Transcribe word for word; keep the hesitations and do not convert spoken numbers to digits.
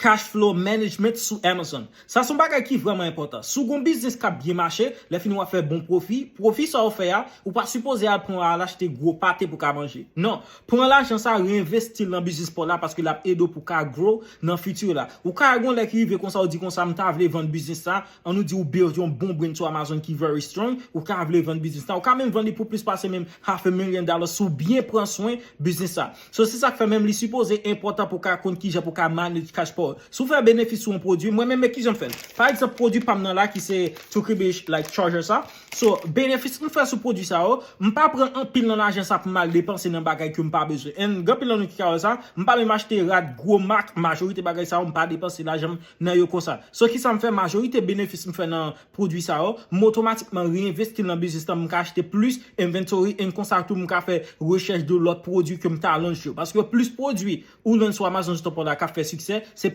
cash flow management sou Amazon. Sa se yon bagay ki vrèman enpòtan. Si w gen yon biznis k ap byen mache, lè fini w ap fè bon pwofi, pwofi sa w fè a, ou pa sipoze al pran al achte gwo pate pou ka manje. Non, pran lajan sa, reinvesti l nan biznis pa w la paske l ap ede w pou ka grow nan fiti la. Ou ka gen yon lè ki rive konsa, ou di konsa, "M ta vle vann biznis sa." Ann nou di ou build yon bon brand sou Amazon ki very strong, ou ka vle vann biznis la. Ou ka menm vann li pou plis pase menm half a million dollars si w byen pran swen biznis sa. So se sa k fè menm li sipoze enpòtan pou ka konn kijan pou ka manage cash flow. Si w fè benefis sou yon pwodui, mwen menm men kijan m fè l. Pa egzanp, pwodui pa m nan la ki se Tokibish like charger sa. So benefis m fè sou pwodui sa yo, m pa pran anpil nan lajan sa pou m al depanse nan bagay ke m pa bezwen. And gen anpil nan nou ki ka wè sa, m pa menm achte rad gwo mak, majorite bagay sa yo, m pa depanse lajan m nan yo konsa. So kisa m fè, majorite benefis m fè nan pwodui sa yo, m otomatikman reinvesti nan biznis lan, m ka achte plis inventory, and konsa tou m ka fè rechèch de lòt pwodui ke m ta launch yo. Paske plis pwodui ou launch sou Amazon Store la k ap fè siksè, se